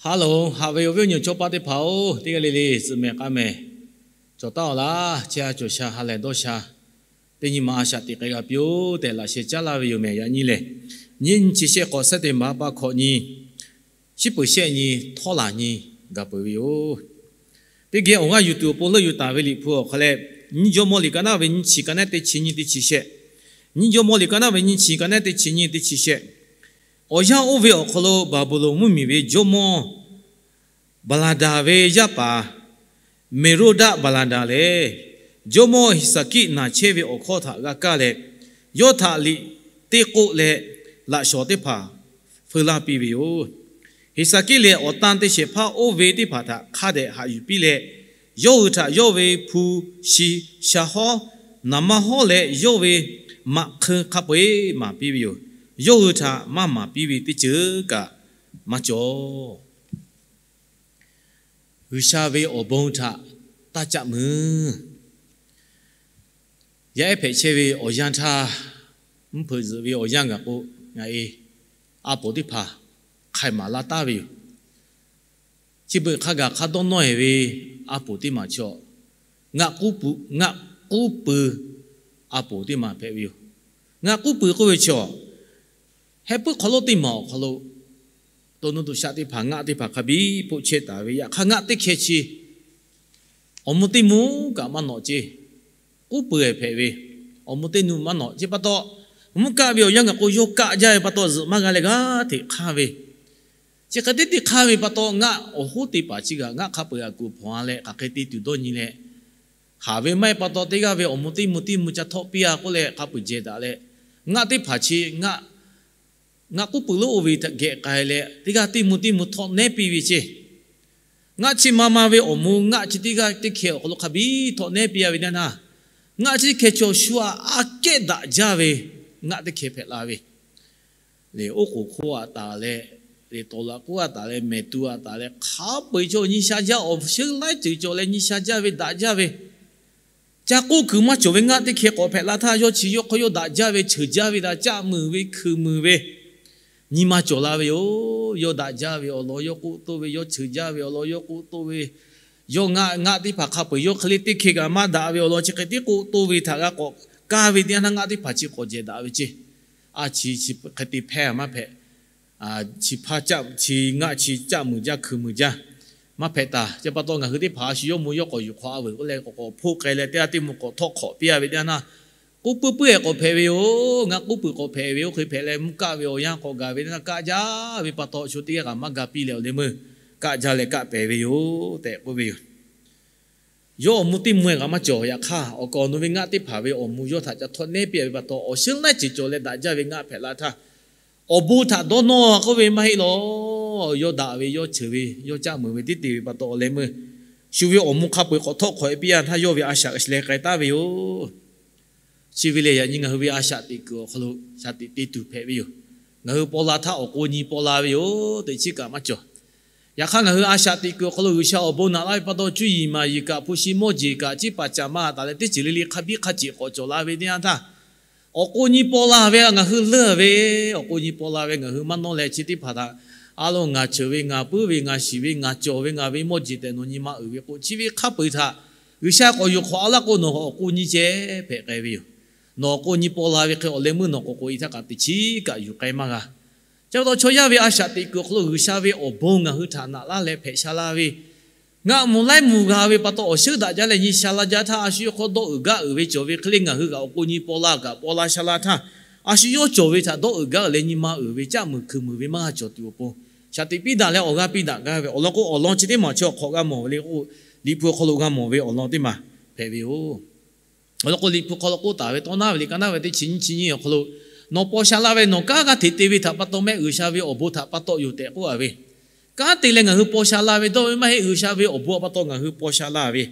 Hello, haꞈ ve awˬ viˉ awˬ nyi chaw paˆ teˇ hpaˍ-oˬ, teˇ g'aˇ le le zuhꞈ mehˍ k'aˇ mehˍ, cawˬ taˉ-aw laˇ. Chehˇ ha cawˬ sha ha lehˬ dawˇ sha, teˇ nyi ma a shaꞈ teꞈ k'ai g'a piˇ-oˬ tehꞈ laꞈ sheh caˉ laˇ ve yoˬ mehˍ. Yaꞈ nyi lehˬ, nyiˇ nyi chi shehˆ k'awꞈ shehˆ teˇ maˍ pa hkawꞈ nyi, shiˉ peuˬ shehˆ nyi htawˇ laˬ nyi gaˬ peuˬ ve yoˬ. Teˇ geh awˬ g'aˇ yuˬ tuˬ awˬ pon leuˆ yuˬ taˍ ve Liꞈ hpu awˬ hk'aw leh, nyiˇ Jawˇmawˇ liꞈ ka naˉ ve nyiˇ chi ka naˉ teˇ chi nyiˇ teˇ chi shehˆ, nyiˇ Jawˇmawˇ liꞈ ka naˉ ve nyiˇ chi ka naˉ teˇ chi nyiˇ teˇ chi shehˆ. Awˬ yanˇ oˇ ve awˬ hk'aw lo Baˍbuˍlonˍ mvuhˇmiˬ ve jawˇmawˇ Baˍlaˍdaˍ ve yaˇ paˍ Meˍroˇdaˆ Baˍlaˍdaˍ lehˬ, jawˇmawˇ Heˍsaˍkiˆ naˬ chehˇ ve awˬ hkawˇ htaꞈ g'a kaˇ leh, yawˇ htaꞈ liꞈ teˇ k'oˆ leh laꞈ shawˍ teˇ hpaˍ feu laˇ piˇ ve yoˬ. Heˍsaˍkiˆ lehˬ, awˬ tan te shehˍ hpaˇ oˇ ve teˇ hpaˍ htaꞈ hk'a dehꞈ haꞈ yuˬ piˇ leh, yawˇ hui htaꞈ yawˇ ve hpu shi sha hawˉ, naˍ manˇ hawˉ leh yawˇ ve maꞈ hk'eu hk'a peu-eˬ maˍ piˇ ve yoˬ. Yawˇ hui htaꞈ maˇ maˍ piˇ ve teˇ ceuˬ kaꞈ maˇ cawˬ. G'uiˬsha ve awˬ bon htaꞈ taˇ caˆ mui. Yaˇ ehˉ hpehꞈ chehˇ ve awˬ yanˇ htaˇ, mvuhˇ hpeuꞈ zuhꞈ ve awˬ yanˇ gaˬ k'o, ngaˬ e a poˍ teˇ hpaˍ hk'ai maˍ laˇ taˍ ve yoˬ. Chi beuꞈ hk'a gaˬ hk'a dawˇ nawˇ-e ve a poˍ teˇ maˬ chaw, ngaˆ k'uˉ puiˍ a poˍ teˇ maˬ hpehꞈ ve yoˬ. Ngaˆ k'uˉ puiˍ k'oˆ ve chaw, heh puiˉ hk'aw lo teˇ maˬ awˬ hk'aw lo to nuˇ to shaˆ teˇ hpaˍ ngaˆ teˇ hpaˍ hk'a biˇ hpoˆ chehˇ taˍ ve. Yaꞈ hk'aˇ ngaˆ teˇ hkeh chi awˬ mvuh teˇ mvuh kaꞈ maˇ nawꞈ ceˇ. K'uˉ puiˍ hpehꞈ ve, awˬ mvuh teˇ mvuh maˇ nawꞈ ceˇ pa taw, mvuhˇ kaˆ ve awˬ yanˇ gaˬ k'o, yawˇ kaˆ jaˇ ve pa taw zuhꞈ maˇ g'a leh g'aˇ hteꞈ hk'anˇ ve. Chi hk'e teˇ te hk'anˇ ve pa taw, ngaˆ awˬ hoˉ te paˍ chi kaꞈ ngaˆ hk'a peu-eˬ a kuˬ hpawnˬ a leh hk'aˬ hk'e te tuˬ dawˇ nyi leh, haˍ ve maˇ heˆ pa taw, teˇ g'aˇ ve awˬ mvuh teˇ mvuh teˇ mvuh ca htawˆ piˇ-a k'oˆ leh hk'a peu-eˬ jehˬ daꞈ leh, ngaˆ teˇ hpaˍ chi ngaˆ k'uˉ puiˍ lo oˇ ve geh k'ai leh, teˇ g'aˇ teˇ mvuh teˇ mvuh htawˆ nehˉ piˇ ve ceˇ. Ngaˆ chi ma ma ve awˬ mvuh ngaˆ chi teˇ g'aˇ teˇ hkeh awˬ hk'aw lo hk'a biˇ htawˆ nehˉ piˇ-a ve teˇ yanˇ, ngaˆ chi teˇ hkeh chaw shu-a aꞈ kehˉ daꞈ jaˇ ve ngaˆ teˇ hkeh hpehꞈ la ve. Lehˬ, oˉ k'oˍ hk'oˆ a taˍ leh, lehˬ, tawˍ laꞈ k'oˉ a taˍ leh, mehˍ tu a taꞈ leh, hk'a peu-eˬ chaw nyi sha jaˇ, awˬ sheuˉ laiˉ ceuˬ cawˬ leh nyi sha jaˇ ve daꞈ jaˇ ve, ca k'oˆ kuiˬ maˇ cawˬ ve ngaˆ teˇ hkeh k'awꞈ hpehꞈ la htaˇ, yawˇ chi yawˇ hk'aw yawˇ daꞈ jaˇ ve, cheuˬ jaˇ ve htaꞈ caˆ muiˬ ve, hkuiˬ muiˬ ve, nyi ma cawˬ la ve yoˬ. Yawˇ daꞈ jaˇ ve awˬ lawn yawˇ k'oˆ toˇ ve, yawˇ cheuˬ jaˇ ve awˬ lawn yawˇ k'oˆ toˇ ve, yawˇ ngaˆ ngaˆ teˇ hpaˍ hk'a peu-eˬ yawˇ hk'e le teˇ hkeh kaꞈ maˇ daꞈ ve awˬ lawn chi hk'e tiˉ k'oˆ toˇ ve htaꞈ g'a k'awꞈ kaˇ ve teˇ yanˇ, ngaˆ teˇ hpaˍ chi k'awꞈ jehˬ daꞈ ve ceˇ. A chi chi hk'e te hpehˇ maˇ hpehꞈ. Chi hpaˇ caˆ, chi ngaˆ chi caˆ muiˬ jaˇ, hkuiˬ muiˬ jaˇ, maˇ hpehꞈ taˍ. Chi pa taw ngaˬ hui teˇ hpaˍ a shu yawˇ mvuh yawˇ k'awꞈ yuˬ hk'awꞈ a veuˬ k'oˆ leh k'awꞈ k'awꞈ hpoˆ k'ai leh teˇ g'aˇ teˇ mvuh k'awꞈ htawˆ hk'awꞈ piˇ-a ve teˇ yanˇ, k'uˉ puiˉ puiˉ-ehˍ k'awꞈ hpehꞈ ve yoˬ. Ngaˆ k'uˉ puiˍ k'awꞈ hpehꞈ ve, oˇ hk'e hpehꞈ leh mvuhˇ kaˆ ve awˬ yanˇ k'awꞈ gaˬ ve teˇ yanˇ, kaˆ jaˇ ve pa taw, shu teˇ g'aˇ kaꞈ maˇ ga piˇ leh awˬ leh meuˇ kaˆ jaˇ leh kaˆ pehˍ ve yoˬ tehꞈ k'oˆ ve yoˬ. Yawˇ awˬ mvuh teˇ mvuh-ehˍ kaꞈ maˇ cawˬ. Yaꞈ hk'aˇ, awˬ kaˍ awˬ nu ve ngaˆ teˇ hpaˍ ve awˬ mvuh yawˇ htaꞈ ca htawˆ nehˉ piˇ-a ve pa taw, awˬ sheuˉ laiˉ ceuˬ cawˬ leh daꞈ jaˇ ve ngaˆ hpehꞈ la htaˇ, awˬ bon htaꞈ dawˇ nawˇ k'oˆ ve maˇ heˆ law. Yawˇ daꞈ ve, yawˇ cheuˬ ve, yawˇ caˆ muiˬ ve teˇ te ve pa taw awˬ leh meuˇ, shu ve awˬ mvuh hk'a peu-eˬ k'awꞈ htawˆ hk'awꞈ-e piˇ-a htaˇ, yawˇ ve a shaꞈ leh k'ai taˍ ve yoˬ. Chi ve lehˬ, yaꞈ nyi ngaˬ hui ve a shaꞈ teꞈ kuiˬ awˬ hk'aw lo shaꞈ teꞈ te tuˬ hpehꞈ ve yoˬ. Ngaˬ hui paw la htaˇ awˬ k'o nyi paw la ve yoˬ tehꞈ chi kaꞈ maˇ cawˬ. Yaꞈ hk'aˇ, ngaˬ hui a shaꞈ teꞈ kuiˬ awˬ hk'aw lo G'uiˬsha awˬ bon naꞈ laˇ ve pa taw, cuˇ yiˍ maˍ yiˍ kaꞈ, hpu shi mawˇ jeˬ kaꞈ, ciˉ paˍ caˍ ma taˍ leh teˇ ceuˬ le le hk'a biˇ hk'a ceꞈ k'awꞈ cawˬ la ve teˇ yanˇ htaˇ, awˬ k'o nyi paw la ve ngaˬ hui leuˇ ve, awˬ k'o nyi paw la ve ngaˬ hui maˇ nawˇ leh chi teˇ hpaˍ htaꞈ, a lo ngaˬ cheuˬ ve, ngaˬ puiˉ ve, ngaˬ shiˍ ve, ngaˬ cawˬ ve, ngaˬ ve mawˇ jeˬ tehꞈ nawˬ nyi ma uiˍ ve k'o, chi ve hk'a peu-eˬ htaꞈ G'uiˬsha k'awꞈ yuˬ hk'awꞈ a laˇ k'o, nawˬ awˬ k'o nyi ceh hpehꞈ k'ai ve yoˬ. Nawˬ awˬ k'o nyi paw la ve hk'e awˬ leh meuˇ nawˬ k'awꞈ k'oꞈ-e htaˇ kaꞈ teꞈ chiˉ kaꞈ yuˬ k'ai maˇ g'a. Chi pa taw chaw yaˇ ve a shaꞈ teꞈ kuiˬ awˬ hk'aw lo G'uiˬsha ve awˬ bon ngaˬ hui htaꞈ naꞈ laˇ leh hpehꞈ sha la ve, ngaˆ mvuh laiˉ mvuh g'a ve pa taw, awˬ sheuˉ daꞈ jaˇ leh nyi sha la jaˇ htaˇ, a shu yawˇ hk'aw dawˇ uiˍ gaˇ uiˍ ve cawˬ ve hk'e le ngaˬ hui kaꞈ awˬ k'o nyi paw la kaꞈ paw la sha la htaˇ, a shu yawˇ cawˬ ve htaꞈ dawˇ uiˍ gaˇ uiˍ leh nyi ma uiˍ ve, caˆ muiˬ hkuiˬ muiˬ ve maˇ g'a cawˬ tuˬ awˬ pon, shaˍ tiꞈ piˇ daꞈ leh awˬ g'aˇ piˇ daꞈ gaˇ ve awˬ lawn k'o, awˬ lawn chi teˇ maˬ chi awˬ hk'awꞈ g'a mawˬ ve le k'o, Liꞈ hpu awˬ hk'aw lo g'a mawˬ ve awˬ lawn teˇ maˬ hpehꞈ ve yoˬ. Awˬ lawn k'o, Liꞈ hpu hk'aw lo k'oˆ taˍ ve, Tawˇ naˉ ve liꞈ ka naˉ ve teˇ chi nyiˇ chi nyiˇ awˬ hk'aw lo, nawˬ paw sha laˇ ve nawˬ kanˉ g'aˇ hteꞈ te ve htaꞈ pa taw mehˆ G'uiˬsha ve awˬ bon htaꞈ pa taw yoˬ tehꞈ k'oˆ a ve, kanˉ te leh ngaˬ hui paw sha la ve dawˇ ve maˇ heˆ. G'uiˬsha ve awˬ bon htaꞈ pa taw ngaˬ hui paw sha la ve,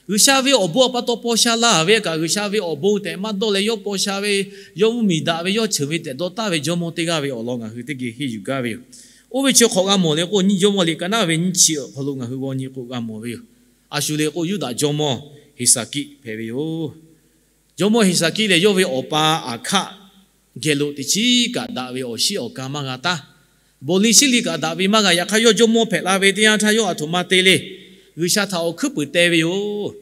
G'uiˬsha ve awˬ bon htaꞈ pa taw paw sha la ve kaꞈ, G'uiˬsha ve awˬ bon tehꞈ maˇ dawˇ leh yawˇ paw sha ve, yawˇ mvuhˇmiˬ daꞈ ve, yawˇ cheuˬ ve tehꞈ dawˇ taˍ ve jawˇmawˇ teˇ g'aˇ ve awˬ lawn ngaˬ hui teˇ geh henˇ yuˬ gaˇ ve yoˬ. Oˇ ve chi hk'awꞈ g'a mawˬ le k'o, nyiˇ Jawˇmawˇ liꞈ ka naˉ ve nyiˇ chi awˬ hk'aw lo ngaˬ hui g'aw nyi k'o g'a mawˬ ve yoˬ. A shu le k'o, Yuˇdaꞈ jawˇmawˇ Heˍsaˍkiˆ hpehꞈ ve yoˬ. Jawˇmawˇ Heˍsaˍkiˆ lehˬ, yawˇ ve awˬ pa Aˍhkaˆ geh lo teꞈ chiˉ kaꞈ daꞈ ve awˬ shiˉ awˬ ka maˇ g'a taˉ. Bon liˇ shiˉ liˇ kaꞈ daꞈ ve maˇ g'a. Yaꞈ hk'aˇ, yawˇ jawˇmawˇ hpehꞈ la ve teˇ yanˇ htaˇ, yawˇ aˬ htoꞈ ma te le. G'uiˬsha htaꞈ awˬ hkuiˉ puiˍ teh ve yoˬ.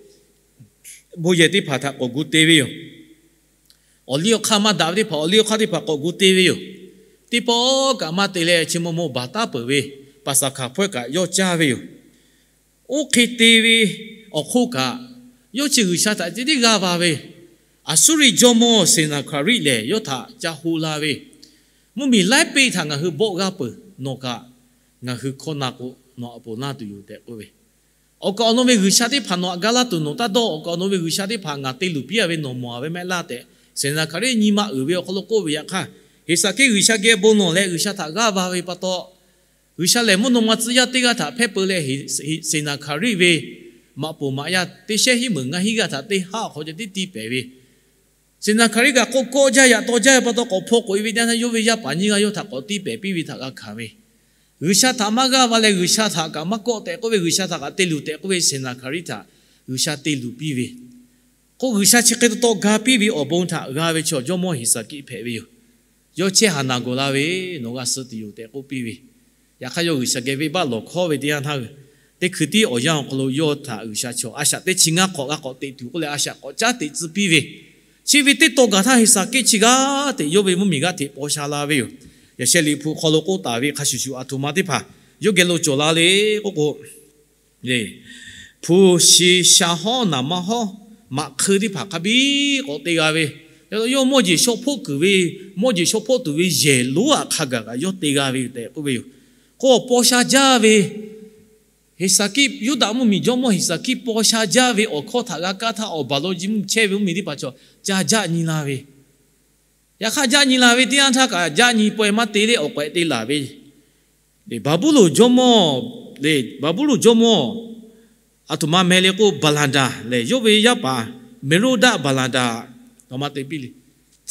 Bon yehˬ teˇ hpaˍ htaꞈ k'awꞈ gu te ve yoˬ. Awˬ liˇ awˬ hk'aˇ maˇ daꞈ ve teˇ hpaˍ, awˬ liˇ awˬ hk'aˇ teˇ hpaˍ k'awꞈ gu te ve yoˬ. Teˇ pawˆ kaꞈ maˇ te leh, chi maw maw baˬ taˉ peuˬ ve Paˍsaˍhkaˍ hpawehˇ kaꞈ yawˇ caˇ ve yoˬ. Oˇ hk'e te ve awˬ hk'oˆ kaꞈ, yawˇ chi G'uiˬsha htaꞈ ceh tiˉ g'aˇ va ve, Aˍsuˇriˆ jawˇmawˇ Seˍnaˍhkaˍriˆ lehˬ yawˇ htaꞈ ca ho la ve, Mvuhˇmiˬ laiˉ peˆ htaꞈ ngaˬ hui bawˆ g'aˇ peuˬ. Nawˬ kaꞈ ngaˬ hui hkawˇ na k'o, nawˬ aꞈ poˬ laˇ tuˬ yoˬ tehꞈ k'oˆ ve, awˬ kaꞈ awˬ naw ve G'uiˬsha teˇ hpaˍ nawˬ aꞈ ga laˇ tuˬ nawˬ taˇ dawˇ. Awˬ kaꞈ awˬ naw ve G'uiˬsha teˇ hpaˍ ngaˬ te luˬ piˇ a ve nawˬ mawˬ a ve mehˆ laˇ tehꞈ, Seˍnaˍhkaˍriˆ nyi ma uiˍ ve awˬ hk'aw lo k'oˆ ve yaꞈ hk'aˇ, Heˍsaˍkiˆ G'uiˬsha geh bon lawˬ leh G'uiˬsha htaꞈ g'aˇ va ve pa taw, G'uiˬsha lehˬ mvuhˇ naw ma tcuh yaˇ teˇ g'aˇ htaꞈ hpehˇ peu leh, Seˍnaˍhkaˍriˆ ve maꞈ poˍ maꞈ yaˇ teˇ shehnˉ hiˉ meunˍ ngaˇ hinˉ g'aˇ htaꞈ teˇ haˉ awˬ hk'aw ceh tiˉ tiˇ pehˍ ve, Seˍnaˍhkaˍriˆ kaꞈ k'oˆ kawˆ jaˇ yaꞈ taw jaˇ ve pa taw k'awꞈ hpaw k'oꞈ e ve teˇ yanˇ htaˇ, yawˇ ve yaˇ paˍ nyiˇ g'aˇ yawˇ htaꞈ k'awꞈ tiˇ pehˍ piˇ ve htaꞈ g'a hkanˍ ve, G'uiˬsha htaꞈ maˇ g'aˇ va leh G'uiˬsha htaꞈ kaꞈ maˇ kawˆ tehꞈ k'oˆ ve, G'uiˬsha htaꞈ kaꞈ te luˬ tehꞈ k'oˆ ve Seˍnaˍhkaˍriˆ htaꞈ G'uiˬsha te luˬ piˇ ve, k'o G'uiˬsha chi hk'e taw taw ga piˇ ve awˬ bon htaꞈ g'a ve chaw jawˇmawˇ Heˍsaˍkiˆ hpehꞈ ve yoˬ. Yawˇ chehˇ haˍ naˬ gawˬ la ve, nawˬ g'a suh tuˬ yoˬ tehꞈ k'oˆ piˇ ve, yaꞈ hk'aˇ yawˇ G'uiˬsha geh venˇbaˆ lawˬ hkawˉ ve teˇ yanˇ htaˇ, teˇ hkui tiˉ awˬ yanˇ awˬ hk'aw lo yawˇ htaꞈ G'uiˬsha chaw a shaꞈ teˇ chi ngaˇ hk'awꞈ g'a k'awꞈ teꞈ tuˬ k'oˆ leh a shaꞈ k'awꞈ caˉ teꞈ tcuh piˇ ve, chi ve teˇ taw gaˬ htaˇ Heˍsaˍkiˆ chi g'aˇ hteꞈ yawˇ ve mvuhˇmiˬ g'aˇ hteꞈ paw sha la ve yoˬ. Yaꞈ sheh liꞈ hpu hk'aw lo k'oˆ taˍ ve hk'a shuˍ shuˍ aˬ htoꞈ ma teˇ hpaˍ yawˇ geh lo cawˬ la le k'oˆ k'o, hpu shi sha hawˉ naˍ maˇ hawˉ maꞈ hk'eu teˇ hpaˍ hk'a biˇ k'awꞈ te g'a ve, yawˇ mawˇ jeˬ shaw hpoˆ kuiˬ ve, mawˇ jeˬ shaw hpoˆ tuˬ ve yehˬ lonˉ aꞈ hk'a gaˬ kaꞈ yawˇ te g'a ve yoˬ tehꞈ k'oˆ ve yoˬ. K'o awˬ paw sha jaˇ ve Heˍsaˍkiˆ, Yuˇdaꞈ mvuhˇmiˬ jawˇmawˇ Heˍsaˍkiˆ paw sha jaˇ ve awˬ hkawˇ htaꞈ g'a kaˇ htaˇ, awˬ baˬ lo ji mvuhˇ chehˇ ve mvuhˇmiˬ teˇ hpaˍ chaw ca jaˆ nyi la ve, yaꞈ hk'aˇ jaˆ nyi la ve teˇ yanˇ htaˇ kaꞈ jaˆ nyi pawehˇ maˇ te leh awˬ k'awehꞈ te laˬ ve, Baˍbuˍlonˍ jawˇmawˇ, Baˍbuˍlonˍ jawˇmawˇ aˬ htoꞈ ma meh le k'o, Baˍlaˍdaˍ lehˬ yawˇ ve yaˇ paˍ Meˍroˇdaˆ Baˍlaˍdaˍ, aˬ htoꞈ ma te piˇ le,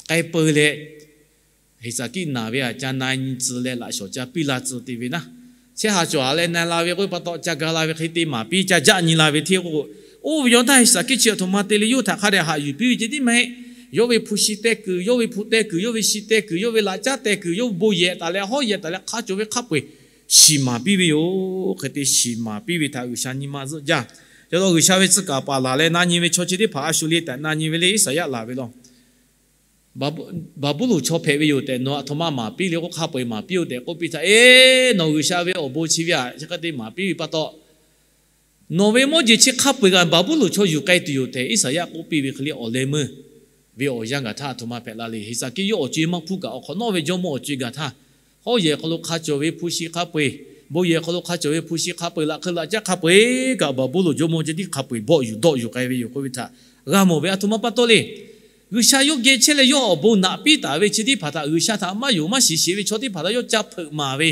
k'ai peu leh Heˍsaˍkiˆ naˬ ve aꞈ ca na nyi tcuh leh laꞈ shawˍ ca piˇ la tcuh te ve naˉ, chehˇ ha cawˬ ha leh na la ve k'oˆ ve pa taw ca ga la ve hk'e te maˍ piˇ ca jaˆ nyi la ve hteˇ k'o, oˇ ve yaw htaˇ Heˍsaˍkiˆ chi aˬ htoꞈ ma te le, yawˇ htaꞈ hk'a dehꞈ haꞈ yuˬ piˇ ve ceh tiˉ maˇ heˆ. Yawˇ ve hpu shi teh kuiˬ, yawˇ ve hpu teh kuiˬ, yawˇ ve shi teh kuiˬ, yawˇ ve laꞈ caˉ teh kuiˬ, yawˇ ve bon yehˬ taˍ leh hawˉ yehˬ taˍ leh hk'a cawˬ ve hk'a peu eˬ shiˍ maˍ piˇ ve yoˬ. Hk'e te shiˍ maˍ piˇ ve htaꞈ G'uiˬsha nyi ma zuhˆ jaˇ. Ca taw G'uiˬsha ve tcuh kaˍ paˍ laˬ leh na nyi ve chaw chi teˇ hpaˍ a shu le tehꞈ na nyi ve le, Iˉsaˍyaˆ laˬ ve law. Baˍbuˍlonˍ chaw hpehꞈ ve yoˬ tehꞈ nawˬ aˬ htoꞈ ma maˍ piˇ le k'o, hk'a peu eˬ maˍ piˇ-oˬ tehꞈ k'oˆ piˇ htaˇ, eˬ, nawˬ G'uiˬsha ve awˬ bon chi ve aꞈ chi hk'e te maˍ piˇ ve pa taw, nawˬ ve mawˇ jeˬ chi hk'a peu eˬ kaꞈ Baˍbuˍlonˍ chaw yuˬ k'ai tuˬ yoˬ tehꞈ Iˉsaˍyaˆ k'oˆ piˇ ve hk'e le, awˬ leh meuˇ ve awˬ yanˇ gaˬ htaˇ aˬ htoꞈ ma hpehꞈ la le. Heˍsaˍkiˆ yawˇ awˬ co-e maˇ hpuˇ kaꞈ awˬ hk'awꞈ nawˉ ve jawˇmawˇ awˬ co-e gaˬ htaˇ, hawˉ yehˬ hk'aw lo hk'a cawˬ ve hpu shi hk'a peu eˬ, bon yehˬ hk'aw lo hk'a cawˬ ve hpu shi hk'a peu eˬ, laꞈ hk'eu laꞈ caˉ hk'a peu eˬ kaꞈ Baˍbuˍlonˍ jawˇmawˇ ceh tiˉ hk'a peu eˬ bawˆ yuˬ dawˆ yuˬ k'ai ve yoˬ k'oˆ ve htaꞈ g'a mawˬ ve. Aˬ htoꞈ ma pa taw le, G'uiˬsha yawˇ geh chehˇ leh yawˇ awˬ bon naꞈ piˇ taˍ ve chi teˇ hpaˍ htaꞈ G'uiˬsha htaꞈ maˇ yonˍ maˇ shiˍ sheˍ ve chaw teˇ hpaˍ htaꞈ yawˇ ca hpeuꞈ maˍ ve,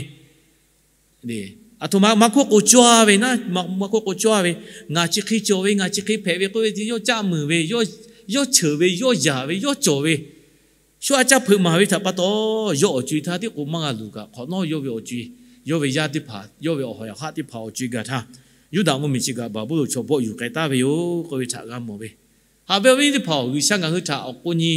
aˬ htoꞈ ma maˇ hkawˇ k'o cawˇ ve naˉ, maˇ hkawˇ k'o cawˇ ve, ngaˬ chi hk'e cawˬ ve, ngaˬ chi hk'e hpehꞈ ve k'oˆ ve te yawˇ caˆ meuˍ ve, yawˇ cheuˬ ve, yawˇ yaˍ ve, yawˇ cawˬ ve, shu aꞈ ca hpeuꞈ maˍ ve htaꞈ pa taw, yawˇ awˬ co-e htaˇ tiˉ k'o maˇ g'a luˬ kaꞈ hk'awꞈ nawˉ yawˇ ve awˬ co-e, yawˇ ve yaˇ teˇ hpaˍ, yawˇ ve awˬ haw yaꞈ haˆ teˇ hpaˍ awˬ co-e gaˬ htaˇ, Yuˇdaꞈ mvuhˇmiˬ chi kaꞈ Baˍbuˍlonˍ chaw bawˆ yuˬ k'ai taˍ ve yoˬ k'oˆ ve htaꞈ g'a mawˬ ve. Haꞈ ve awˬ viˉ teˇ hpaˍ-oˬ, G'uiˬsha ngaˬ hui htaꞈ awˬ k'o nyi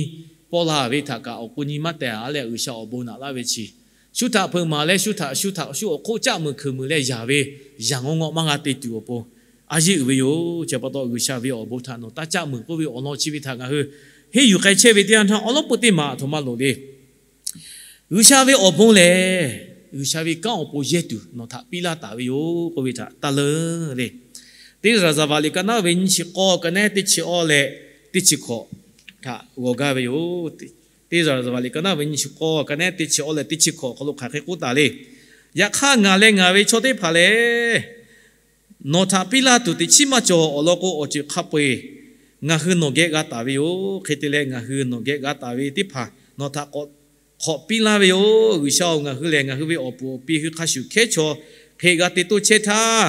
paw la ve htaꞈ kaꞈ awˬ k'o nyi maˇ tehˬ-a leh G'uiˬsha awˬ bon naꞈ laˇ ve chi, shu htaꞈ hpeuꞈ maˍ leh shu htaꞈ shu htaꞈ shu awˬ hk'oˆ caˆ meuˍ hkeuꞈ meuˍ leh yaˍ ve, yaˍ ngawˇ ngawˆ maˇ g'a te tuˬ awˬ pon a yeˇ uiˍ ve yoˬ. Chi pa taw G'uiˬsha ve awˬ bon htaꞈ nawˬ taˇ caˆ meuˍ k'oˆ ve awˬ lawn chi ve htaꞈ ngaˬ hui henˇ yuˬ k'ai chehˇ ve teˇ yanˇ htaˇ awˉ lawˉ peu teˇ maˬ aˬ htoꞈ ma loˍ le. G'uiˬsha ve awˬ bon lehˬ, G'uiˬsha ve kanˉ awˬ pon yehˇ tuˬ nawˬ htaꞈ piˇ laˇ taˍ ve yoˬ k'oˆ ve htaꞈ taˇ leuˉ le. Teˇ Zaˍzaˍvaˍ liꞈ ka naˉ ve nyiˇ chi k'awˇ ka nehˉ teˇ chi awˇ leh teˇ chi hkawꞈ htaꞈ g'awˬ gaˇ ve yoˬ. Teˇ Zaˍzaˍvaˍ liꞈ ka naˉ ve nyiˇ chi k'awˇ ka nehˉ teˇ chi awˇ leh teˇ chi hkawꞈ awˬ hk'aw lo hk'aˬ hk'e k'oˆ taˍ le. Yaꞈ hk'aˇ ngaˬ leh ngaˬ ve chaw teˇ hpaˍ lehˬ, nawˬ htaꞈ piˇ laˇ tuˬ teꞈ chiˉ maˇ cawˬ. Awˬ lawn k'o, awˬ ceuˬ hk'a peu eˬ ngaˬ hui nawˬ geh g'a taˍ ve yoˬ. Hk'e te leh, ngaˬ hui nawˬ geh g'a taˍ ve teˇ hpaˍ nawˬ htaꞈ k'awꞈ hk'awꞈ piˇ laˇ ve yoˬ. G'uiˬsha-oˬ, ngaˬ hui lehˬ ngaˬ hui ve awˬ puˍ awˬ pi hui hk'a shuˍ hkehˉ chaw hk'e g'a te toˇ chehˇ htaˇ,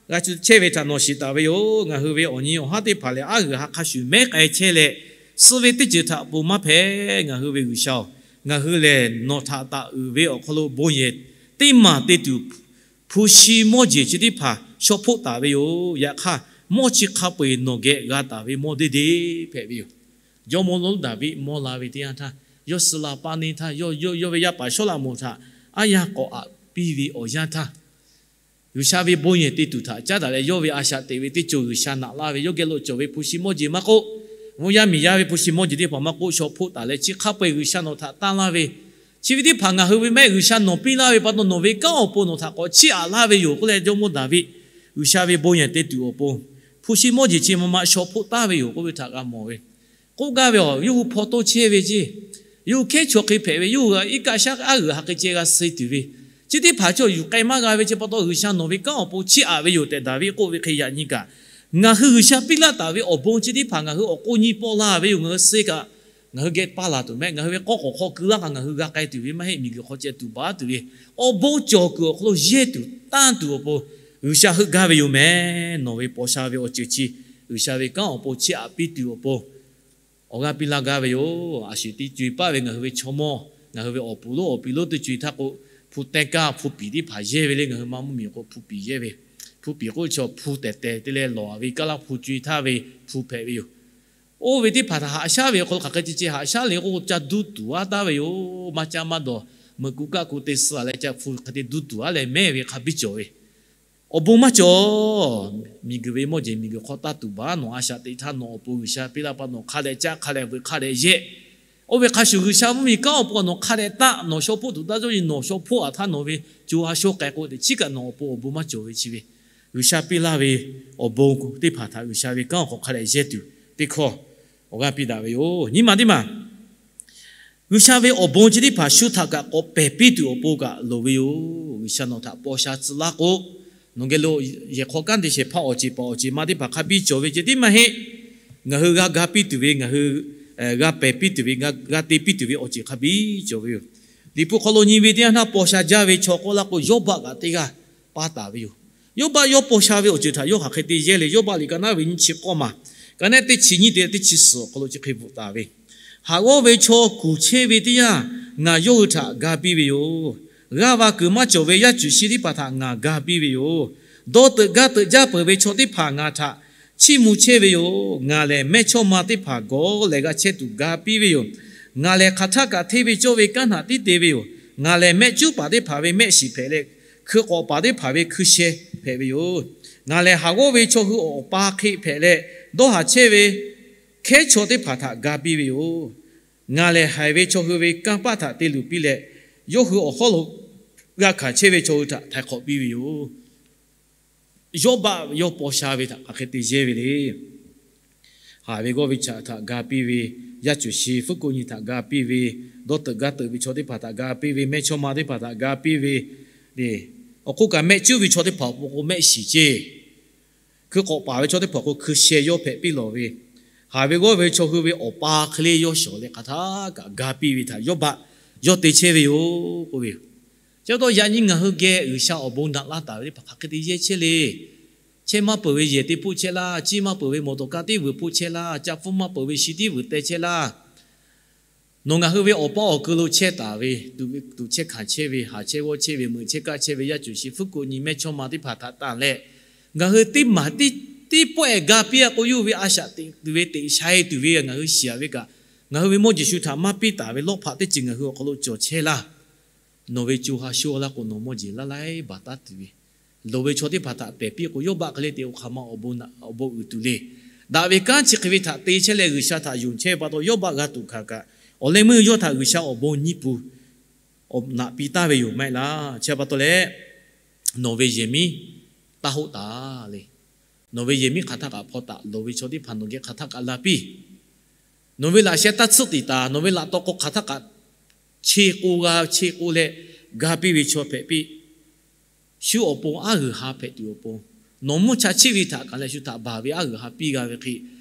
g'a te chehˇ ve htaꞈ nawˬ shiˍ taˍ ve yoˬ. Ngaˬ hui ve awˬ nyi awˬ haˉ teˇ hpaˍ lehˬ, aˉ g'uiˬ ha hk'a shuˍ mehˉ k'ai chehˇ leh, suh ve teˇ ceuˬ htaꞈ pon maˇ hpehꞈ. Ngaˬ hui ve G'uiˬsha-oˬ, ngaˬ hui lehˬ nawˬ htaꞈ taˍ uiˍ ve awˬ hk'aw lo bon yehˬ teˇ maˬ te tuˬ, hpu shi mawˇ jeˬ chi teˇ hpaˍ shaw hpoˆ taˍ ve yoˬ. Yaꞈ hk'aˇ, mawˇ chi hk'a peu eˬ nawˬ geh g'a taˍ ve mawˇ deˇ deˇ hpehꞈ ve yoˬ. Jawˇmawˇ lonˉ Daˍviˆ mawˇ la ve teˇ yanˇ htaˇ, yawˇ suh la paˇ neˇ htaˇ, yawˇ yawˇ ve yaˇ paˍ Sawˉlaꞈmonˍ htaꞈ aˉ yanˇ k'awꞈ piˇ ve awˬ yanˇ htaˇ, G'uiˬsha ve bon yehˬ te tuˬ htaꞈ caˉ daꞈ leh yawˇ ve a shaꞈ teꞈ ve teˇ ceuˬ G'uiˬsha naꞈ laˇ ve, yawˇ geh lo cawˬ ve hpu shi mawˇ jeˬ maˇ k'oˆ, mvuhˇ yaˇ miˬ yaˇ ve hpu shi mawˇ jeˬ teˇ hpaˍ maˇ k'oˆ, shaw hpoˆ taˍ leh chi hk'a peu-eˬ G'uiˬsha nawˬ htaꞈ tanˇ laˇ ve, chi ve teˇ hpaˍ ngaˬ hui ve maˇ heˆ, G'uiˬsha nawˬ piˇ laˇ ve pa taw nawˬ ve kanˉ awˬ pon nawˬ htaꞈ k'awꞈ chiˇ aꞈ laˇ ve yoˬ k'oˆ leh, Jawˇmawˇ Daˍviˆ G'uiˬsha ve bon yehˬ te tuˬ awˬ pon, hpu shi mawˇ jeˬ chi ma ma shaw hpoˆ taˍ ve yoˬ k'oˆ ve htaꞈ g'a mawˬ ve. K'oˆ gaˇ ve awˬ, yawˇ hui hpaw toˇ chehˇ ve ceˇ, yawˇ hui hkehˉ chaw hk'e hpehꞈ ve, yawˇ hui iˉ kaˆ shaˉ aˉ g'uiˬ ha hk'e ceh g'a suh tuˬ ve, chi teˇ hpaˍ chaw yuˬ k'ai maˇ g'a ve chi pa taw, G'uiˬsha nawˬ ve kanˉ awˬ pon chiˇ aꞈ ve yoˬ tehꞈ Daˍviˆ k'oˆ ve hk'e yaꞈ nyi kaꞈ, ngaˬ hui G'uiˬsha piˇ laˇ taˍ ve awˬ bon chi teˇ hpaˍ ngaˬ hui awˬ k'oˆ nyi paw la ve yoˬ. Ngaˬ hui suh kaꞈ, ngaˬ hui geh paˇ laˬ tuˬ mehˆ, ngaˬ hui ve k'awˇ k'awꞈ hk'aw keu laˇ kaꞈ ngaˬ hui g'a k'ai tuˬ ve maˇ heˆ, miˬguiˬ hk'aw ceh tuˬ baˬ tuˬ ve, awˬ bon cawˬ kuiˬ awˬ hk'aw lo yehˇ tuˬ tanˇ tuˬ awˬ pon, G'uiˬsha heuˆ gaˇ ve yoˬ mehˍ. Nawˬ ve paw sha ve awˬ ceuˬ chi, G'uiˬsha ve kanˉ awˬ pon chiˇ aꞈ piˇ tuˬ awˬ pon awˬ g'aˇ piˇ laˇ gaˇ ve yoˬ. A shu teˇ co-e paˆ ve ngaˬ hui ve chaw mawˇ, ngaˬ hui ve awˬ puˍ lonˉ awˬ piˍ lonˉ teˇ co-e htaˇ k'o, hpu teh kaˇ hpu piˍ teˇ hpaˍ yehˇ ve le. Ngaˬ hui maˇ mvuhˇ miˬ k'o hpu piˍ yehˇ ve, hpu piˍ k'oˆ ve chaw hpu tehˬ tehˬ te leh lawˬ ve kaˇ laˇ hpu co-e htaˇ ve hpu hpehꞈ ve yoˬ. Oˇ ve teˇ hpaˍ htaꞈ haꞈ shaˉ ve awˬ hk'aw lo hk'aˬ hk'e te ceh haꞈ shaˉ le k'o, ca duˇ tuˬ aˉ taˍ ve yoˬ. Maˇ caˇ maˇ dawˬ, meuꞈ ku kaˆ ku te suh leh ca hpu hk'e te duˇ tuˬ aˉ leh mehˇ ve hk'a biˇ cawˬ ve. Awˬ bon maˇ cawˬ. Miˬguiˬ ve mawˇ jeˬ miˬguiˬ hk'aw taˇ tuˬ baˬ. Nawˬ a shaꞈ teꞈ htaˇ nawˬ awˬ pon G'uiˬsha piˇ laˇ pa nawˬ hk'a dehꞈ caˆ hk'a dehꞈ veuꞈ hk'a dehꞈ yehˇ. Oˇ ve hk'a shuˍ G'uiˬsha mvuhˇ miˬ kanˉ awˬ pon nawˬ hk'a dehꞈ taˆ, nawˬ shaw hpoˆ tuˬ taˇ cawˇ nyi, nawˬ shaw hpoˆ aꞈ htaˇ nawˬ ve co ha shaw k'ai k'o teꞈ chiˉ kaꞈ nawˬ awˬ pon awˬ bon maˇ cawˬ ve chi ve, G'uiˬsha piˇ laˇ ve awˬ bon teˇ hpaˍ htaꞈ G'uiˬsha ve kanˉ awˬ hk'aw hk'a dehꞈ yehˇ tuˬ teˇ hkawˇ awˬ g'aˇ piˇ daꞈ ve yoˬ. Nyi ma teˇ maˬ G'uiˬsha ve awˬ bon chi teˇ hpaˍ shu htaꞈ kaꞈ k'awꞈ pehˬ piˇ tuˬ awˬ pon kaꞈ loˍ ve yoˬ. G'uiˬsha nawˬ htaꞈ paw sha tcuh laˇ k'o, nawˬ geh lo yehˬ hk'aw kanˉ te shehˍ hpaˇ awˬ ceˬ paˍ awˬ ceˬ ma teˇ hpaˍ hk'a biˇ cawˬ ve ceh tiˉ maˇ heˆ. Ngaˬ hui g'a ga piˇ tuˬ ve, ngaˬ hui g'a pehˬ piˇ tuˬ ve, g'a te piˇ tuˬ ve awˬ ceˬ hk'a biˇ cawˬ ve yoˬ. Liꞈ hpu hk'aw lo nyi ve teˇ yanˇ htaˇ, paw sha jaˇ ve chaw k'oˆ laˇ k'o, Yawˇbaˆ kaꞈ teˇ g'aˇ paˇ taˍ ve yoˬ. Yawˇbaˆ yawˇ paw sha ve awˬ ceuˬ htaꞈ yawˇ hk'aˬ hk'e te yehˇ le. Yawˇbaˆ liꞈ ka naˉ ve nyiˇ chi k'awˇ maˬ, ka naˉ teˇ chi nyiˇ te teˇ chi suhˍ awˬ hk'aw lo chi hk'e bvuhꞈ taˍ ve, Haꞈ g'awˇ ve chaw kuˬ chehˇ ve teˇ yanˇ, ngaˬ yawˇ hui htaꞈ ga piˇ ve yoˬ. G'aˇ va kuiˬ maˇ cawˬ ve yaˇ cuˬ shi teˇ hpaˍ htaꞈ ngaˬ ga piˇ ve yoˬ. Dawˇ teuꞈ gaˇ teuꞈ jaˇ peuˬ ve chaw teˇ hpaˍ ngaˬ htaꞈ chiˇ mvuh chehˇ ve yoˬ. Ngaˬ lehˬ mehˇ chawˇ ma teˇ hpaˍ gawˬ lehˬ g'a chehˇ tuˬ ga piˇ ve yoˬ. Ngaˬ lehˬ hk'aˬ htaˇ kaꞈ hteˇ ve cawˇ ve kanˉ hnaꞈ tiˉ te ve yoˬ. Ngaˬ lehˬ mehˆ cuˉ paˍ teˇ hpaˍ ve mehˆ shiˍ hpehꞈ leh, hkui k'awꞈ paˍ teˇ hpaˍ ve hkui sheh hpehꞈ ve yoˬ. Ngaˬ lehˬ haˍ g'awˇ ve chaw hui awˬ pa hk'e hpehꞈ leh, dawˇ haˍ chehˇ ve hkehˉ chaw teˇ hpaˍ htaꞈ ga piˇ ve yoˬ. Ngaˬ lehˬ haiˬ ve chaw hui ve kanˇ paˆ htaꞈ te luˬ piˇ leh, yawˇ hui awˬ hawˉ lo g'a hkanˍ chehˇ ve chaw hui htaꞈ htaiˍ hk'awꞈ piˇ ve yoˬ. Yawˇbaˆ yawˇ paw sha ve htaꞈ hk'aˬ hk'e te yehˇ ve le. Haˍ ve g'awˇ ve chaw htaꞈ ga piˇ ve, yaˇ cuˬ shi fuˉ ko nyi htaꞈ ga piˇ ve, dawˇ teuꞈ gaˇ teuꞈ ve chaw teˇ hpaˍ htaꞈ ga piˇ ve, mehˇ chawˇ ma teˇ hpaˍ htaꞈ ga piˇ ve, awˬ hk'oˆ kaꞈ mehˆ cuˉ ve chaw teˇ hpaˍ awˬ pon k'o mehˆ shiˍ ceˇ, hkui k'awꞈ paˍ ve chaw teˇ hpaˍ k'o hkui sheh yawˇ hpehꞈ piˇ lawˬ ve, haˍ ve g'awˇ ve chaw hui ve awˬ pa hk'e le yawˇ shawˍ leh hk'aˬ htaˇ kaꞈ ga piˇ ve htaꞈ Yawˇbaˆ yawˇ te chehˇ ve yoˬ k'oˆ ve yoˬ. Chi pa taw yaꞈ nyi ngaˬ hui geh G'uiˬsha awˬ bon naꞈ laˇ taˍ ve teˇ hpaˍ hk'aˬ hk'e te yehˇ chehˇ le. Chehˇ maˇ peuˬ ve yehˬ te hpoˆ chehˇ laˇ, ciˇ maˇ peuˬ ve mawˬ tawˍ ka tiˉ vuiˬ hpoˆ chehˇ laˇ, ca pfuhˇ maˇ peuˬ ve shi tiˉ vuiˬ teh chehˇ laˇ. Nawˬ ngaˬ hui ve awˬ pa awˬ keu lo chehˇ taˍ ve, tuꞈ chehˇ hkanˍ chehˇ ve, haˍ chehˇ g'awˇ chehˇ ve, meuꞈ chehˇ kaˆ chehˇ ve, yaˇ cuˬ shi fuˉ ko nyi mehˇ chawˇ ma teˇ hpaˍ htaꞈ tanˬ leh, ngaˬ hui teˇ maˬ teˇ pawˆ ehˍ ga piˇ a k'o, yawˇ hui ve a shaꞈ teꞈ tuˬ ve teꞈ sha-e tuˬ ve ngaˬ hui shiˍ a ve kaꞈ, ngaˬ hui ve mawˇ jeˬ shu htaꞈ maˇ piˇ taˍ ve lawˇ hpaꞈ teˇ ceuˬ ngaˬ hui awˬ hk'aw lo cawˬ chehˇ laˇ. Nawˬ ve co ha sho laˇ k'o, nawˬ mawˇ jeˬ laˇ laiˉ baˬ taˉ tuˬ ve, loˍ ve chaw teˇ hpaˍ htaꞈ pehˬ piˇ k'o, Yawˇbaˆ hk'e le te oˇ hk'aˬ ma awˬ bon naꞈ awˬ bon uiˍ tuˬ le. Daꞈ ve kanˉ chi hk'e ve htaꞈ te chehˇ leh G'uiˬsha htaꞈ yonˍ chehˇ ve pa taw, Yawˇbaˆ g'a tuꞈ hkanˍ kaꞈ, awˬ leh meuˇ yawˇ htaꞈ G'uiˬsha awˬ bon nyiˇ pun awˬ naꞈ piˇ taˍ ve yoˬ maˇ heˆ laˇ. Chi pa taw leh, nawˬ ve yehˬ miˉ taˇ hoˆ taˍ le. Nawˬ ve yehˬ miˉ hk'aˬ htaˇ kaꞈ hpaw taˍ, loˍ ve chaw teˇ hpaˍ nawˬ geh hk'aˬ htaˇ kaꞈ la piˇ. Nawˬ ve laꞈ sheh taˇ tsuhˆ tiˍ taˍ, nawˬ ve laꞈ taw k'o hk'aˬ htaˇ kaꞈ che k'o g'a che k'o leh ga piˇ ve chaw hpehꞈ piˇ. Shu awˬ pon aˉ g'uiˬ ha hpehꞈ tuˬ awˬ pon, nawˬ mvuhˇ cha chiˆ ve htaꞈ kaꞈ leh shu htaꞈ baˬ ve aˉ g'uiˬ ha piˇ g'a ve hk'e,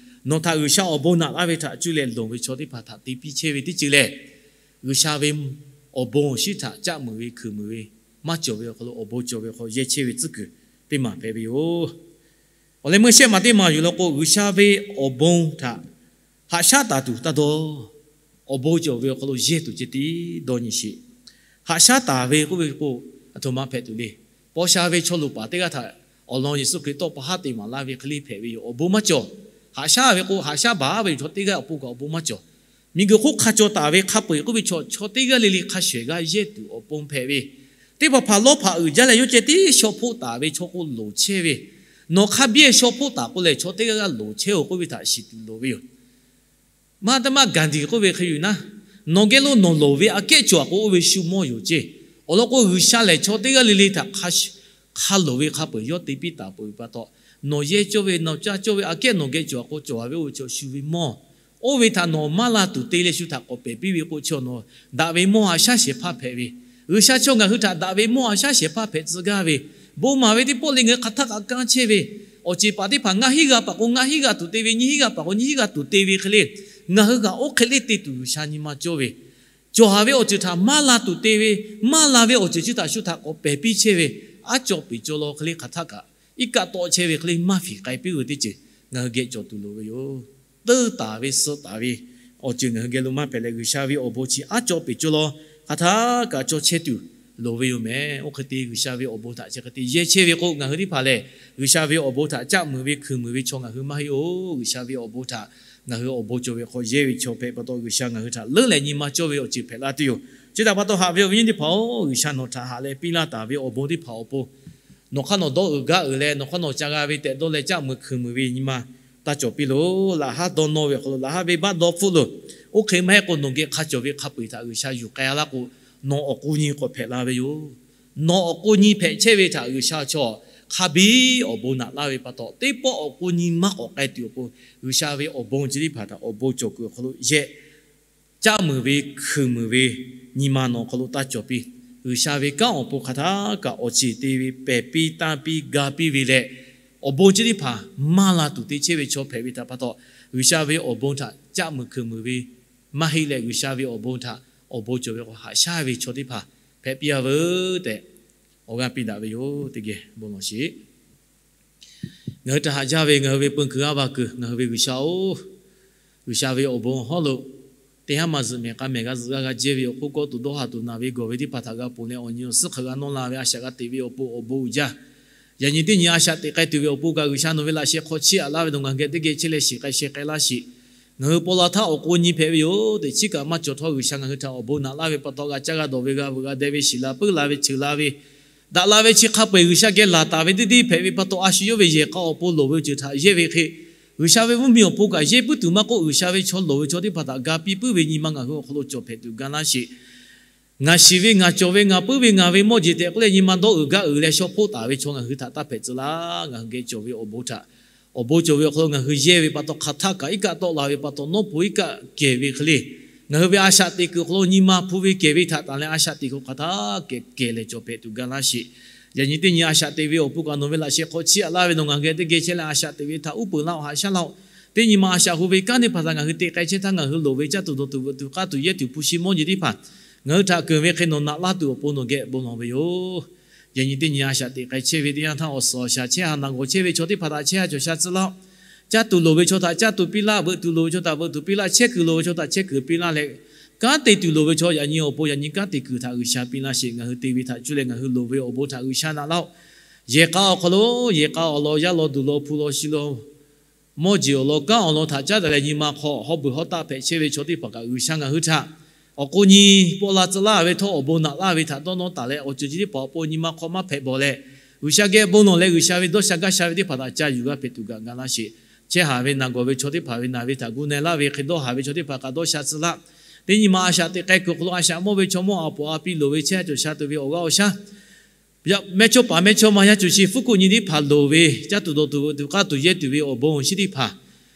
nawˬ htaꞈ G'uiˬsha awˬ bon naꞈ laˇ ve htaꞈ cuˇ leh loˍ ve chaw teˇ hpaˍ htaꞈ te piˇ chehˇ ve teˇ ceuˬ lehˬ, G'uiˬsha ve awˬ bon awˬ shinˉ htaꞈ caˆ muiˬ ve hkui muiˬ ve maˇ cawˬ ve awˬ hk'aw lo awˬ bon cawˬ ve hk'aw yehˇ chehˇ ve tcuhˉ kuiˬ teˇ maˬ hpehꞈ ve yoˬ. Awˬ leh meuˇ shehˆ maˬ teˇ maˬ yuˬ law k'o, G'uiˬsha ve awˬ bon htaꞈ haꞈ shaˉ taˍ tuˬ taˇ dawˇ. Awˬ bon cawˬ ve awˬ hk'aw lo yehˇ tuˬ ceh tiˉ dawˇ nyi sheˍ. Haꞈ shaˉ taˍ ve k'oˆ ve k'o, aˬ htoꞈ ma hpehꞈ tuˬ le. Paw sha ve chaw luˬ paˍ teˇ g'aˇ htaꞈ awˬ lawn Yeˍsuˆ Hkriꞈ tawˇ pa haˉ te maˍ laˇ ve hk'e le hpehꞈ ve yoˬ. Awˬ bon maˇ cawˬ. Haꞈ shaˉ ve k'o, haꞈ shaˉ baˬ ve chaw teˇ g'aˇ awˬ pon kaꞈ awˬ bon maˇ cawˬ. Miˬguiˬ hk'oˆ hk'a cawˬ taˍ ve hk'a peu-eˬ k'oˆ ve chaw, chaw teˇ g'aˇ le le hk'a shuˍ ehˍ g'a yehˇ tuˬ awˬ pon hpehꞈ ve, Teˇ hpaˍ hpaˍ lawˇ hpaꞈ uiˍ jaˇ leh yawˇ ceh tiˉ shaw hpoˆ taˍ ve chaw k'o loˍ chehˇ ve, nawˬ hk'a biˇ shaw hpoˆ taˍ k'o lehˬ chaw teˇ g'aˇ g'aˇ loˍ chehˇ-oˬ k'oˆ ve htaꞈ shiˍ tuˬ loˍ ve yoˬ. Maˇ taˇ maˇ Gandhi k'oˆ ve hk'e yoˬ naˉ, nawˬ geh lo nawˬ loˍ ve aꞈ kehˉ cawˬ-a k'o oˇ ve shu mawˇ yoˬ ceˇ. Awˬ lawn k'o, G'uiˬsha lehˬ chaw teˇ g'aˇ le le htaꞈ hk'a loˍ ve hk'a peu-eˬ yawˇ te piˇ taˍ peuˬ ve pa taw, nawˬ yehˇ cawˇ ve nawˬ caˇ cawˇ ve aꞈ kehˉ nawˬ geh cawˬ-a k'o cawˬ-a ve oˇ ve chaw shu ve mawˇ. Oˇ ve htaꞈ nawˬ maˇ la tuˬ te leh shu htaꞈ k'awꞈ pehˬ piˇ ve k'o, chaw nawˬ daꞈ ve mawˇ haꞈ shaˉ shehˍ hpaˇ hpehꞈ ve, G'uiˬsha chaw ngaˬ hui htaꞈ daꞈ ve mawˇ haꞈ shaˉ shehˍ hpaˇ hpehꞈ tcuh gaˇ ve, bon maˍ ve teˇ pawˆ le ngaˬ hui hk'aˬ htaˇ kaꞈ kanˇ chehˇ ve, awˬ ceˬ paˍ teˇ hpaˍ ngaˇ hinˉ g'aˇ paˍ k'o ngaˇ hinˉ g'aˇ tuˬ te ve, nyiˇ hinˉ g'aˇ paˍ k'o nyiˇ hinˉ g'aˇ tuˬ te ve hk'e le, ngaˬ hui kaꞈ oˇ hk'e le te tuˬ G'uiˬsha nyi ma cawˇ ve, cawˬ-a ve awˬ ceuˬ htaꞈ maˇ la tuˬ te ve, maˇ la ve awˬ ceuˬ chi htaꞈ shu htaꞈ k'awꞈ pehˬ piˇ chehˇ ve, aˉ cawˇ peˍ cawˇ law hk'e le hk'aˬ htaˇ kaꞈ iˉ kaˆ tawˆ chehˇ ve hk'e le maˇ fiˍ k'ai piˇ ve teˇ ceuˬ ngaˬ hui geh cawˬ tuˬ loˍ ve yoˬ. Teuˇ taˍ ve suh taˍ ve awˬ ceuˬ ngaˬ hui geh lo maˇ hpehꞈ leh, G'uiˬsha ve awˬ bon chi aˉ cawˇ peˍ cawˇ law hk'aˬ htaˇ kaꞈ cawˇ chehˇ tuˬ loˍ ve yoˬ mehˍ. Oˇ hk'e te G'uiˬsha ve awˬ bon htaꞈ chi hk'e te yehˇ chehˇ ve k'o, ngaˬ hui teˇ hpaˍ lehˬ G'uiˬsha ve awˬ bon htaꞈ caˆ muiˬ ve hkui muiˬ ve chaw ngaˬ hui maˇ heˆ-oˬ. G'uiˬsha ve awˬ bon htaꞈ ngaˬ hui awˬ bon cawˬ ve hk'aw yehˇ ve chaw hpehꞈ pa taw, G'uiˬsha ngaˬ hui htaꞈ leuˉ leh nyi ma cawˇ ve awˬ ceuˬ hpehꞈ la tuˬ yoˬ. Chi htaꞈ pa taw haꞈ ve awˬ viˉ nyi teˇ hpaˍ-oˬ, G'uiˬsha nawˬ htaꞈ haꞈ leh piˇ laˇ taˍ ve awˬ bon teˇ hpaˍ awˬ pon nawˬ hk'aˇ nawˬ dawˇ uiˍ gaˇ uiˍ leh nawˬ hk'aˇ nawˬ ca g'a ve tehꞈ dawˇ leh caˆ muiˬ hkui muiˬ ve nyi ma taˇ cawˬ piˇ loˬ. Laꞈ haˉ dawˇ nawˇ ve awˬ hk'aw lo laꞈ haˉ venˇbaˆ dawˇ hpfuhˆ loˬ. Oˇ hk'e maˇ heˆ k'o, nawˬ geh hk'a cawˬ ve hk'a peu-eˬ htaꞈ G'uiˬsha yuˬ k'ai laˇ k'o, nawˬ awˬ k'o nyi k'awꞈ hpehꞈ la ve yoˬ. Nawˬ awˬ k'o nyi hpehꞈ chehˇ ve htaꞈ G'uiˬsha chaw hk'a biˇ awˬ bon naꞈ laˇ ve pa taw, teˇ pawˆ awˬ k'o nyi maˇ k'awꞈ k'ai tuˬ awˬ pon, G'uiˬsha ve awˬ bon chi teˇ hpaˍ htaꞈ awˬ bon cawˬ kuiˬ awˬ hk'aw lo yehˇ caˆ muiˬ ve hkui muiˬ ve nyi ma nawˬ awˬ hk'aw lo taˇ cawˬ piˇ. G'uiˬsha ve kanˉ awˬ pon hk'aˬ htaˇ kaꞈ awˬ ceˬ te ve pehˬ piˇ tanˇ piˇ ga piˇ ve leh, awˬ bon chi teˇ hpaˍ maˇ la tuˬ te chehˇ ve chaw hpehꞈ ve htaꞈ pa taw, G'uiˬsha ve awˬ bon htaꞈ caˆ muiˬ hkui muiˬ ve maˇ heˆ leh, G'uiˬsha ve awˬ bon htaꞈ awˬ bon cawˬ ve k'o haꞈ shaˉ ve chaw teˇ hpaˍ hpehꞈ piˇ-a veuˬ tehꞈ awˬ g'aˇ piˇ daꞈ ve yoˬ. Teˇ geh bon lawˬ sheˍ. Ngaˬ hui htaꞈ haꞈ jaˇ ve ngaˬ hui ve peu kuiˬ g'aˇ va kuiˬ ngaˬ hui ve G'uiˬsha-oˬ, G'uiˬsha ve awˬ bon hawˉ lo teˇ haˉ ma zuhꞈ mehˍ k'a mehˍ g'a zuhꞈ g'a g'a jehˇ ve awˬ hk'oˆ kawˇ tuˬ dawˇ haˍ tuˬ naˬ ve gawˬ ve teˇ hpaˍ htaꞈ g'a ponˬ leh awˬ nyi awˬ suhˉ hk'aˬ g'a nawˇ la ve a shaꞈ g'a teꞈ ve awˬ pon awˬ bon uiˍ jaˇ. Yaꞈ nyi teˇ nyi a shaꞈ teꞈ k'ai tuˬ ve awˬ pon kaꞈ G'uiˬsha nawˬ ve laꞈ sheh hk'aw chiˇ aꞈ laˇ ve nawˬ ngaˬ geh teˇ geh chehˇ leh shiˍ k'ai sheh k'ai laˇ sheˍ. Ngaˬ hui paw la htaˇ awˬ k'o nyi hpehꞈ ve yoˬ tehꞈ, chiˉ kaꞈ maˇ cawˬ htawˇ G'uiˬsha ngaˬ hui htaꞈ awˬ bon naꞈ laˇ ve pa taw, g'a caˇ g'a dawˬ ve g'a veuꞈ g'a deh ve shiˍ la puiˉ la ve cheuˬ la ve daꞈ la ve chi hk'a peu-eˬ G'uiˬsha geh laˬ taˍ ve teˇ deˇ hpehꞈ ve pa taw, a shu yawˇ ve yehˬ k'a awˬ pon loˍ ve awˬ ceuˬ htaꞈ yehˇ ve hk'e, G'uiˬsha ve mvuhˇmiˬ awˬ pon kaꞈ yehˇ puiˉ tuˬ maˇ k'oˆ, G'uiˬsha ve chaw loˍ ve chaw teˇ hpaˍ htaꞈ ga piˇ puiˉ ve nyi ma ngaˬ hui awˬ hk'aw lo cawˬ hpehꞈ tuˬ ga laˇ sheˍ. Ngaˬ shiˍ ve, ngaˬ cawˬ ve, ngaˬ puiˉ ve, ngaˬ ve mawˇ jeˬ tehꞈ k'oˆ leh nyi ma dawˇ uiˍ gaˇ uiˍ leh shaw hpoˆ taˍ ve chaw ngaˬ hui htaꞈ taˇ hpehꞈ tcuh laˇ. Ngaˬ hui geh cawˬ ve awˬ bon htaꞈ, awˬ bon cawˬ ve awˬ hk'aw lo ngaˬ hui yehˇ ve pa taw, hk'aˬ htaˇ kaꞈ iˉ kaˆ tawˆ la ve pa taw, nawˉ hpu iˉ kaˆ kehˬ ve hk'e le, ngaˬ hui ve a shaꞈ teꞈ kuiˬ awˬ hk'aw lo nyi ma hpu ve kehˬ ve htaꞈ tanˬ leh a shaꞈ teꞈ kuiˬ hk'aˬ htaˇ kehˬ kehˬ leh cawˬ hpehꞈ tuˬ ga laˇ sheˍ. Yaꞈ nyi teˇ nyi a shaꞈ teꞈ ve awˬ pon kaꞈ nawˬ ve laꞈ sheh hk'aw chiˇ aꞈ laˇ ve nawˬ ngaˬ geh teˇ geh chehˇ leh a shaꞈ teꞈ ve htaꞈ uˉ peunˍ laˇ-oˬ, haꞈ shaˉ laˇ-oˬ. Teˇ nyi ma a shaꞈ hu ve kanˉ teˇ hpaˍ htaꞈ ngaˬ hui te k'ai chehˇ htaˇ ngaˬ hui loˍ ve caˇ tuˬ dawˬ tuˬ veuꞈ tuˬ k'aˇ tuˬ yehˇ tuˬ hpu shi mawˇ jeˬ teˇ hpaˍ ngaˬ hui htaꞈ keunˍ ve hk'e nawˬ naꞈ laˇ tuˬ awˬ pon nawˬ geh bon lawˬ ve yoˬ. Yaꞈ nyi teˇ nyi a shaꞈ teꞈ k'ai chehˇ ve teˇ yanˇ htaˇ awˬ suhˍ awˬ shaˍ chehˇ ha naˬ gawˬ chehˇ ve chaw teˇ hpaˍ htaꞈ chehˇ ha cawˬ sha tcuh laˇ-oˬ. Caˇ tuˬ loˍ ve chaw htaꞈ caˇ tuˬ piˇ laˇ, veuꞈ tuˬ loˍ ve chaw htaꞈ veuꞈ tuˬ piˇ laˇ, chehˇ kuiˬ loˍ ve chaw htaꞈ chehˇ kuiˬ piˇ laˇ leh, kanˉ te tuˬ loˍ ve chaw yaꞈ nyi awˬ pon yaꞈ nyi kanˉ te kuiˬ htaꞈ G'uiˬsha piˇ laˇ sheˍ. Ngaˬ hui te ve htaꞈ cuˇ leh ngaˬ hui loˍ ve awˬ bon htaꞈ G'uiˬsha naꞈ laˇ-oˬ. Yehˬ k'a awˬ hk'aw lo, yehˬ k'a awˬ lawn, yaˇ lawn duˬ lawn, hpu lawn shi lawn, mawˇ jeˬ awˬ lawn, kanˉ awˬ lawn htaꞈ caˉ daꞈ leh nyi ma hk'aw hawˉ beuˬ hawˉ taˆ hpehꞈ chehˇ ve chaw teˇ hpaˍ kaꞈ G'uiˬsha ngaˬ hui htaꞈ awˬ k'o nyi paw la tcuh laˇ ve htawˇ awˬ bon naꞈ laˇ ve htaꞈ dawˇ nawˇ taˍ leh awˬ ceuˬ chi teˇ hpaˍ awˬ pon nyi ma hk'aw maˇ hpehꞈ bawˬ leh, G'uiˬsha geh bon lawˬ leh G'uiˬsha ve dawˇ sha gaˇ sha ve teˇ hpaˍ htaꞈ ca yuˬ g'a hpehꞈ tuˬ kaꞈ ga laˇ sheˍ. Chehˇ ha ve naˬ gawˬ ve chaw teˇ hpaˍ ve naˬ ve htaꞈ gu na-e laˇ ve hk'e dawˇ ha ve chaw teˇ hpaˍ kaꞈ dawˇ sha tcuh laˇ. Teˇ nyi ma a shaꞈ teꞈ k'ai kuiˬ awˬ hk'aw lo a shaꞈ mawˇ ve chaw mawˇ a poˍ a piˇ loˍ ve chehˇ ha cawˬ sha tuˬ ve awˬ g'aˇ awˬ shaˉ mehˇchawˇpaˍ mehˇchawˇma yaˇ cawˬ chi hpfuhˇ kuˆ nyi teˇ hpaˍ loˍ ve caˇ tuˬ dawˬ tuˬ veuꞈ tuˬ k'aˇ tuˬ yehˇ tuˬ ve awˬ bon awˬ shinˉ teˇ hpaˍ,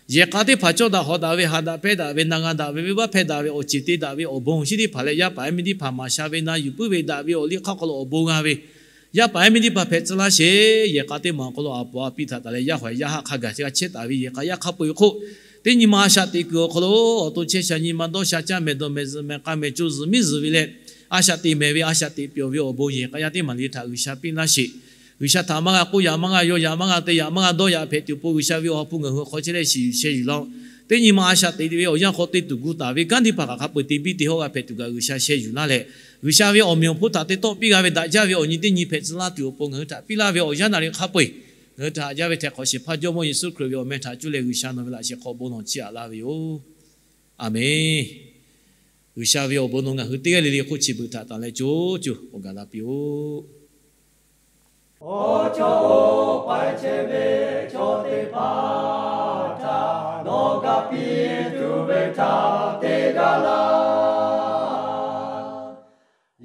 yehˬ k'a teˇ hpaˍ cawˇ daꞈ hawꞈ daꞈ ve, haꞈ daꞈ pehnˇ daꞈ ve, na g'a daꞈ ve, venˇbaˆ hpehˇ daꞈ ve, awˬ ceˬ te daꞈ ve awˬ bon awˬ shinˉ teˇ hpaˍ leh, yaˇ paˍ yaˇ miˇ teˇ hpaˍ maˍ sha ve na yuˬ puiˉ ve daꞈ ve awˬ liˇ hk'aˇ hk'aw lo awˬ bon g'a ve yaˇ paˍ yaˇ miˇ teˇ hpaˍ hpehꞈ tcuh laˇ sheˍ. Yehˬ k'a teˇ maˬ awˬ hk'aw lo a poˍ a piˇ htaꞈ taˍ leh yaˇ hawehˬ yaˇ haˆ hk'a gaˬ g'a chehˇ taˍ ve yehˬ k'a yaˇ hk'a peu-eˬ hk'oˆ, teˇ nyi ma a shaꞈ teꞈ kuiˬ awˬ hk'aw lo awˬ to chehˇ sha nyi ma dawˇ sha caˇ mehˍ dawˬ mehˍ zuhꞈ mehˍ k'a mehˍ co zuhꞈ miˉ zuhꞈ ve leh, a shaꞈ teꞈ mehˍ ve a shaꞈ teꞈ pyawˬ ve awˬ bon yehˬ k'a yaˇ teˇ maˬ le htaꞈ G'uiˬsha piˇ laˇ sheˍ. G'uiˬsha htaꞈ maˇ g'a k'oˆ yaꞈ maˇ g'a yaw yaꞈ maˇ g'a te yaꞈ maˇ g'a dawˇ yaꞈ hpehꞈ tuˬ awˬ pon G'uiˬsha ve awˬ ha hpu ngaˬ hui awˬ hk'aw chehˇ leh shiˍ yuˬ sheh yuˬ laˇ-oˆ. Teˇ nyi ma a shaꞈ teꞈ ve awˬ yanˇ hk'aw te tuˬ gu taˍ ve kanˉ teˇ hpaˍ kaꞈ hk'a peu-eˬ te biˇ te hawˇ g'a hpehꞈ tuˬ kaꞈ G'uiˬsha sheh yuˬ laˇ leh, G'uiˬsha ve awˬ meꞈ awˬ hponˇ htaꞈ te tawˆ piˇ g'a ve daꞈ jaˇ ve awˬ nyi teˇ nyi hpehꞈ tcuh laˇ tuˬ awˬ pon ngaˬ hui htaꞈ piˇ laˇ ve awˬ yanˇ naˬ riˍ hk'a peu-eˬ ngaˬ hui htaꞈ haꞈ jaˇ ve hteh hk'awꞈ shehˍ hpaˇ Jawˇmawˇ Yeˍsuˆ Hkriꞈ ve awˬ meh htaꞈ cuˇ leh G'uiˬsha nawˬ ve laꞈ sheh hk'aw bon lawˬ chiˇ aꞈ laˇ ve yoˬ. Aˬmenˍ. G'uiˬsha ve awˬ bon nawˬ ngaˬ hui teˇ g'aˇ le le hk'oˆ chi beuꞈ htaꞈ tanˬ leh co co awˬ gaˬ la piˇ-oˆ. Awˬ cawˬ oˇ k'ai chehˇ ve chaw teˇ hpaˍ htaꞈ nawˬ ga piˇ tuˬ ve htaꞈ te gaˇ laˇ.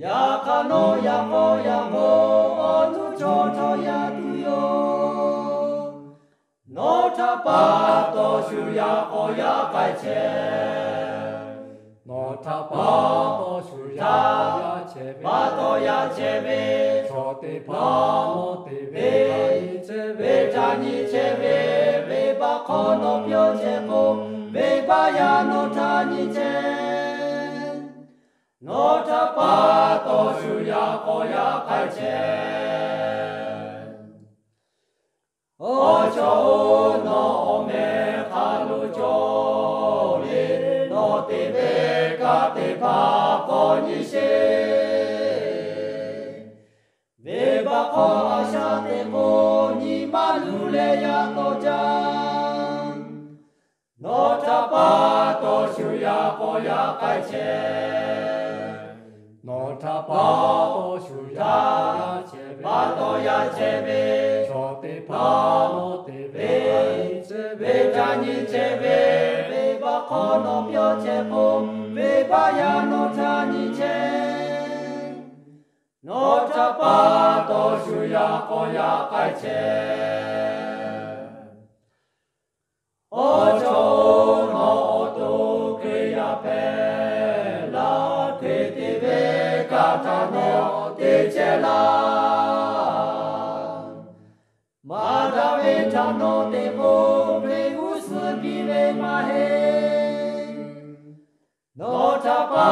Yaꞈ hk'aˇ nawˬ yaꞈ k'aw yaꞈ k'aw awˬ nuˇ chaw htawˇ yaˇ tuˬ yoˬ. Nawˬ htaꞈ pa taw shu yaꞈ k'aw yaꞈ k'ai chehˇ. Nawˬ htaꞈ pa taw shu yaꞈ k'aw yaꞈ chehˇ ve, pa taw yaꞈ chehˇ ve chaw teˇ hpaˍ, nawˬ te ve, ve htaꞈ nyi chehˇ ve, venˇbaˆ hk'aw nawˬ pyawˇ chehˇ k'o, venˇbaˆ yaˇ nawˬ htaꞈ nyi chehˇ. Nawˬ htaꞈ pa taw shu yaꞈ k'aw yaꞈ k'ai chehˇ. Awˬ cawˬ oˇ nawˬ awˬ meh hk'a lo cawˬ le, nawˬ te ve kaꞈ teˇ hpaˍ k'awꞈ nyi sheˍ. Venˇbaˆ hk'aw a shaꞈ teꞈ k'o nyi ma luˬ leh yaꞈ tawˆ jaˇ. Nawˬ htaꞈ pa taw shu yaꞈ k'aw yaꞈ k'ai chehˇ. Nawˬ htaꞈ pa taw shu yaꞈ chehˇ, pa taw yaꞈ chehˇ ve chaw teˇ hpaˍ, nawˬ te ve, ve htaꞈ nyi chehˇ ve, venˇbaˆ hk'aw nawˬ pyawˇ chehˇ k'o, venˇbaˆ yaˇ nawˬ htaꞈ nyi chehˇ. Nawˬ htaꞈ pa taw shu yaꞈ k'aw yaꞈ k'ai chehˇ. Awˬ cawˬ oˇ nawˬ awˬ to Hkriꞈ yaˇ hpehꞈ laˇ, Hkriꞈ te ve kaꞈ htaꞈ nawˬ te chehˇ laˇ. Maˍ daꞈ ve htaꞈ nawˬ te k'o, Hkriꞈ g'uˇ suhˍ piˇ ve maˇ heˆ. Nawˬ htaꞈ pa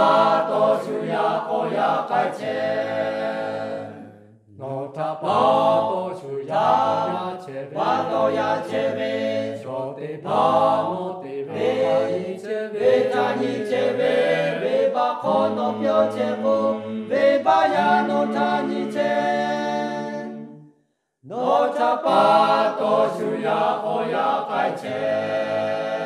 taw shu yaꞈ k'aw yaꞈ k'ai chehˇ. Nawˬ htaꞈ pa taw shu yaꞈ k'aw yaꞈ chehˇ ve, pa taw yaꞈ chehˇ ve chaw teˇ hpaˍ, nawˬ te ve, ve htaꞈ nyi chehˇ ve, venˇbaˆ hk'aw nawˬ pyawˇ chehˇ k'o, venˇbaˆ yaˇ nawˬ htaꞈ nyi chehˇ. Nawˬ htaꞈ pa taw shu yaꞈ k'aw yaꞈ k'ai chehˇ.